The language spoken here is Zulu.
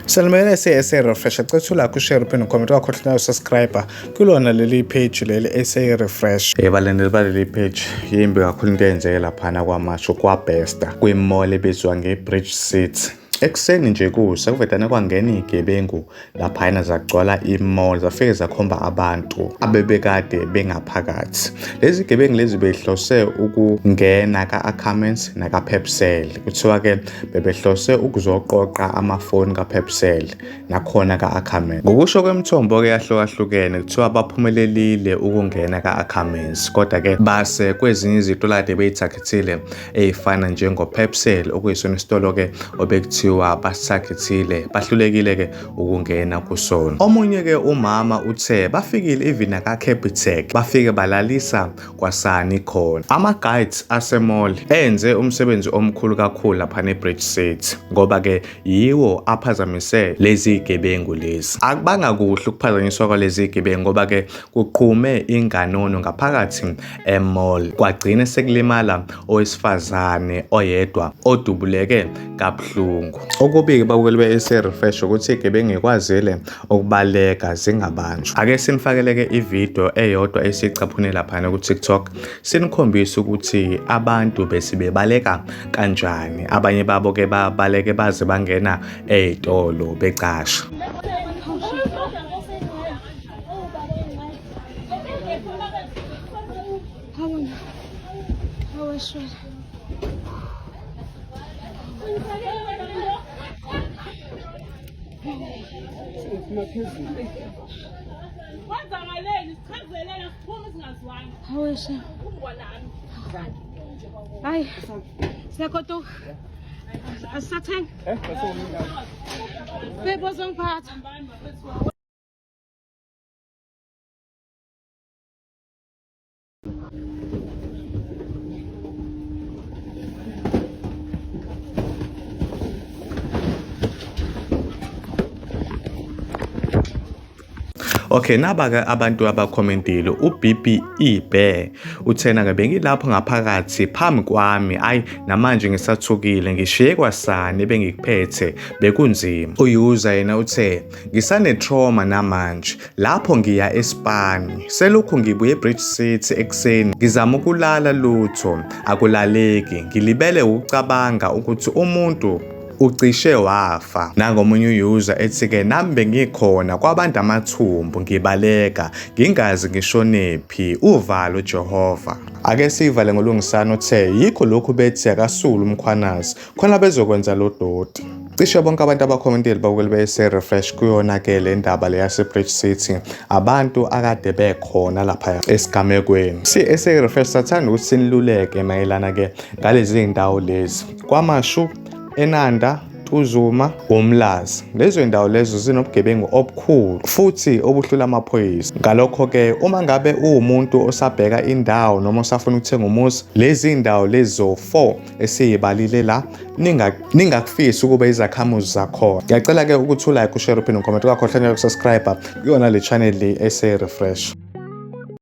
Sanibonani SA Refresh. Cela ulike, ushare, uphinde ucomment, ungakhohlwa usubscribe kulona leli page leli SA Refresh. Balandeli baleli page, yimbi kakhulu into eyenzeke laphana KwaMashu kwaBester kwimall ebizwa nge-Bridge City. Ekuseni nje kusa kuvedane kwangena iy'gebengu laphayana zagcwala imall, zafike zakhomba abantu abebekade bengaphakathi. Lezi gebengu lezi behlose ukungena ka-Ackermans naka-Pepsel. Kuthiwa-ke bebehlose ukuzoqoqa amafoni ka-Pepsel nakhona ka-Ackermans. Ngokusho kwemithombo-ke yahlukahlukene, kuthiwa baphumelelile ukungena ka-Ackermans, kodwa-ke base kwezinye izitolo kade beyithakhethile ey'fana njengo-Pepsel, okuyisona isitolo-ke obekuthiwa basithakhethile, bahlulekile-ke ukungena kusona. Omunye-ke umama uthe bafikile even naka-Capitec, bafike balalisa kwasani khona. Ama-guides asemall enze umsebenzi omkhulu kakhulu lapha ne-Bridge City, ngoba-ke yiwo aphazamise lezi gebengu lezi. Akubanga kuhle ukuphazanyiswa kwalezi gebengu, ngoba-ke kuqhume inganono ngaphakathi emall, kwagcine sekulimala owesifazane oyedwa odubuleke kabuhlungu. Okubi-ke, babukeli be-SA Refresh, ukuthi igebengu ikwazile ukubaleka zingabanjwa. Ake sinifakeleke ividiyo eyodwa esiyicaphune laphana ku-TikTok, sinikhombise ukuthi abantu besibebaleka kanjani. Abanye babo-ke babaleke baze bangena ey'tolo becasha. Hayi, siyagoduka. Asisathengi. Bebo zongiphatha. Okay, naba-ke abantu abakhomentile. U-BBE Bear uthena-ke, "Bengilapho ngaphakathi phambi kwami, ayi namanje ngisathukile, ngishiye kwasani ebengikuphethe, bekunzima." Uyuza yena uthe, "Ngisane-trauma namanje, lapho ngiya esipani, selokhu ngibuye eBridge City ekuseni, ngizama ukulala, lutho, akulaleki, ngilibele ukucabanga ukuthi umuntu ucishe wafa." Nangomunye uyuza ethi-ke, "Nami bengikhona kwabantu amathumbu, ngibaleka ngingazi ngishonephi, uvalo Jehova." Ake siyivale ngoLungisani uthe, "Yikho lokhu bethi akasulu uMkhwanazi, khona bezokwenza lo doti." Cishe bonke abantu abakhomentile, babukeli be-SA Refresh, kuyona-ke le ndaba le yase-Bridge City, abantu akade bekhona lapha esigamekweni. Si-SA Refresh sathanda ukuthi siniluleke mayelana-ke ngalezi iy'ndawo lezi, KwaMashu, eNanda, Ntuzuma, uMlazi. Lezo zindawo lezo zinobugebengu obukhulu futhi obuhlula amaphoyisa. Ngalokho-ke, uma ngabe uwumuntu osabheka indawo noma osafuna ukuthenga umuzi, lezi ndawo lezo 4 esiyibalile la, ningakufisi ukuba izakhamuzi zakhona. Ngiyacela-ke ukuthi ulike, ushare, uphinde ucomment, ungakhohlwa ukusubscribe kuyona le channel le SA Refresh.